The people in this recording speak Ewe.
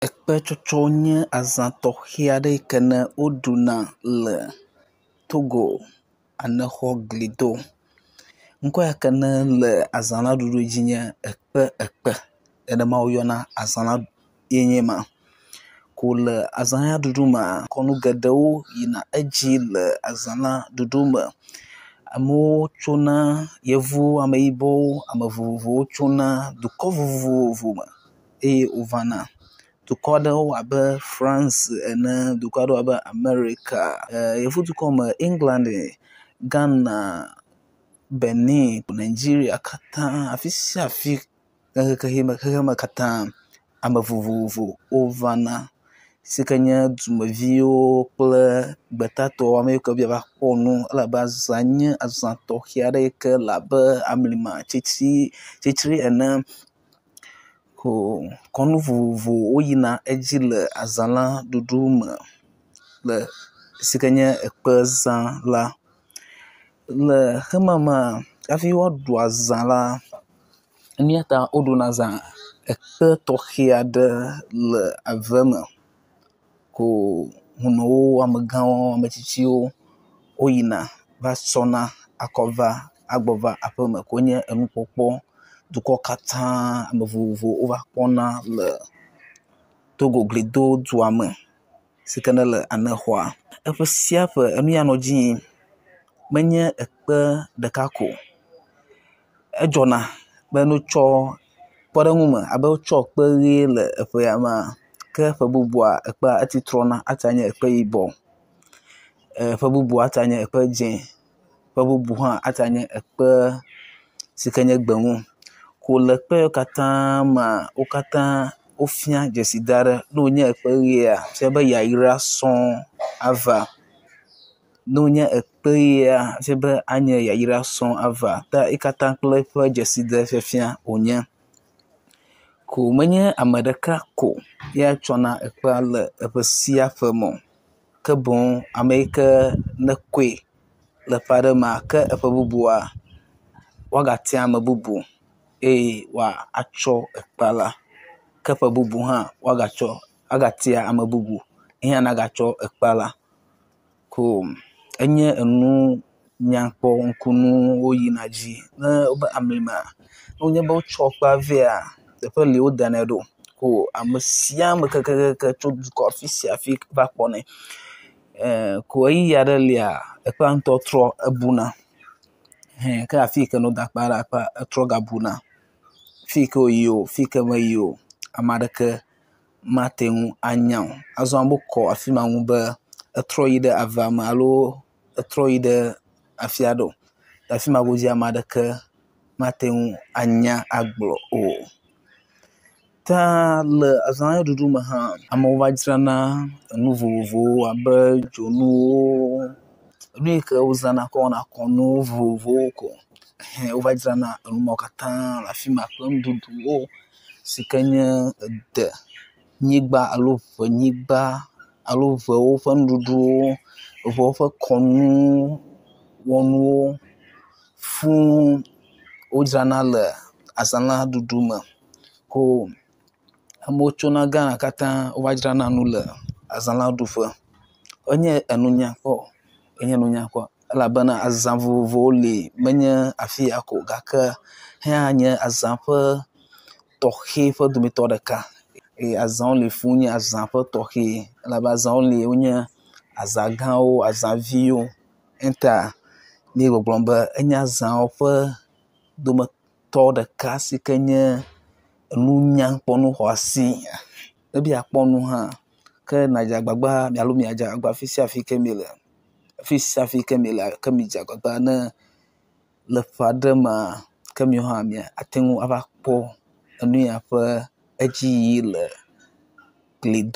Ekpetsɔtsɔ nye aza tɔxɛ aɖe yi ke ne woɖuna le Togo anexɔ glido. Ŋkɔ ya ke ne le azã la ɖuɖu dzi nye ekpe ekpe nenema woyɔna azã la ye nye ma. Ko le azã ya ɖuɖu mea, kɔnu geɖewo yina edzi le azã la ɖuɖu me. Amewo tsona, yevuwo, ameyibɔwo, ame vovovowo tsona dukɔ vovovo me eye wovana. Dukɔ aɖewo abe France ene, dukɔ aɖewo abe Amerika, yevudukɔ me England, Ghana, Benin, Nigeria katã afi sia afi le xexeme katã ame vovovo wovana si ke nye dumeviwo kple gbetatɔwo ame yi ke wobe yeava kpɔ nu elabe azã nye azã tɔxɛ aɖe yi ke le abe amlima tsitsi ene. Ko kɔnu vovovowo yina edzi le azã la ɖuɖu me le si ke nye ekpezã la. Le xexeme mea, hafi woaɖu azã la, nu ya ta woɖuna azã ekpe tɔxɛ aɖe le ave me ko hunuwo, amegãwo, ametsitsiwo woyina va sɔna akɔ va agbɔ va aƒeme ko nye enukpɔkpɔ dukɔ katã ame vovovowo wova kpɔna le Togo glido dua me si ke nele Anexɔa. Eƒe sia ƒe enu ya nɔ dzi yim menye ekpe ɖeka ko o. Edzɔna be ne wotsɔ kpɔɖeŋu me abe wotsɔ kpe ʋe le eƒe ya mea, ke ƒe bubua ekpea eti trɔna etsi nye ekpe yibɔ. Ƒe bubua etsa nye ekpe dzɛ̃, ƒe bubu hã etsa nye ekpe si ke nye gbemu. Ko le kpe yiwo katã mea, wo katã wofia dzeside aɖe. Ne wonye ekpe ʋea, efia be yayra sɔŋ ava. Ne wonye ekpe ʋea, efia be anye yayra sɔŋ ava. Ta ye katã kple eƒe dzeside fiafia wònye. Ko menye ame ɖeka ko ya tsɔna ekpea le eƒe sia ƒe me o. Ke boŋ ame yi ke nekɔe le ƒe aɖe mea, ke eƒe bubua, woagatia ame bubu eye wòatsɔ ekpea la. Ke ƒe bubu hã, woagatsɔ woagatia ame bubu ye hã nagatsɔ ekpea la. Ko enye enu nyakpɔ ŋkunu woyina dzi ne wobe amlimea, ne wonye be wotsɔ kpea vɛa, teƒe li wodanɛ ɖo ko ame sia ame kekeake tso dukɔ afi sia afi va kpɔnɛ. Ko ʋeyiʋi aɖe lia, ekpea ŋutɔ trɔ ebuna. Ɛhɛ̃ ke afi yi ke ne woda kpea ɖoa, ekpea etrɔ gabuna. Fi yi ke wòyi o, fi yi ke meyi o, ame aɖeke mate ŋu anya o. Azɔ wokɔ afi ma ŋu be etrɔ yi ɖe avea me alo etrɔ yi ɖe afi aɖe o. Le afi ma godzi ame aɖeke mate ŋu anya agblɔ o. Ta le azã ya ɖuɖu me hã, amewo va dzrana enu vovovowo abe dzonuwo, nu yi ke wozãna kɔ wɔna kɔnu vovovowo ko. Ɛhɛ̃ wova dzrana enu mawo katã le afi ma kple nuɖuɖuwo si ke nye denyigba alo ŋenyigba alo ŋewo ƒe nuɖuɖuwo, ŋewo ƒe kɔnuwɔnuwo fũu wodzrana le azã la ɖuɖu me. Ko amewo tsona Ghana katã wova dzrana nu le azã la ɖuƒe. Enye enu nyakpɔ, enye nu nyakpɔ elabena azã vovovowo li menye afi ya ko o gake eya nye azã ƒe tɔxɛ ƒe dometɔ ɖeka eye azãwo li fũu nye azã ƒe tɔxɛ elabe azãwo li wonye azã gãwo, azã viwo eya ta míele gbɔgblɔm be enye azãwo ƒe dometɔ ɖeka si ke nye enunyakpɔnu xɔasi. Ne be yeakpɔ nu hã, ke nàdze agbagba alo miadze agbagba afi sia afi ke miele, afi sia afi ke miele ke midze agbagba ne le ƒe aɖe mea, ke miawo hã miate ŋu ava kpɔ enu ya ƒe edziyiyi le gli do.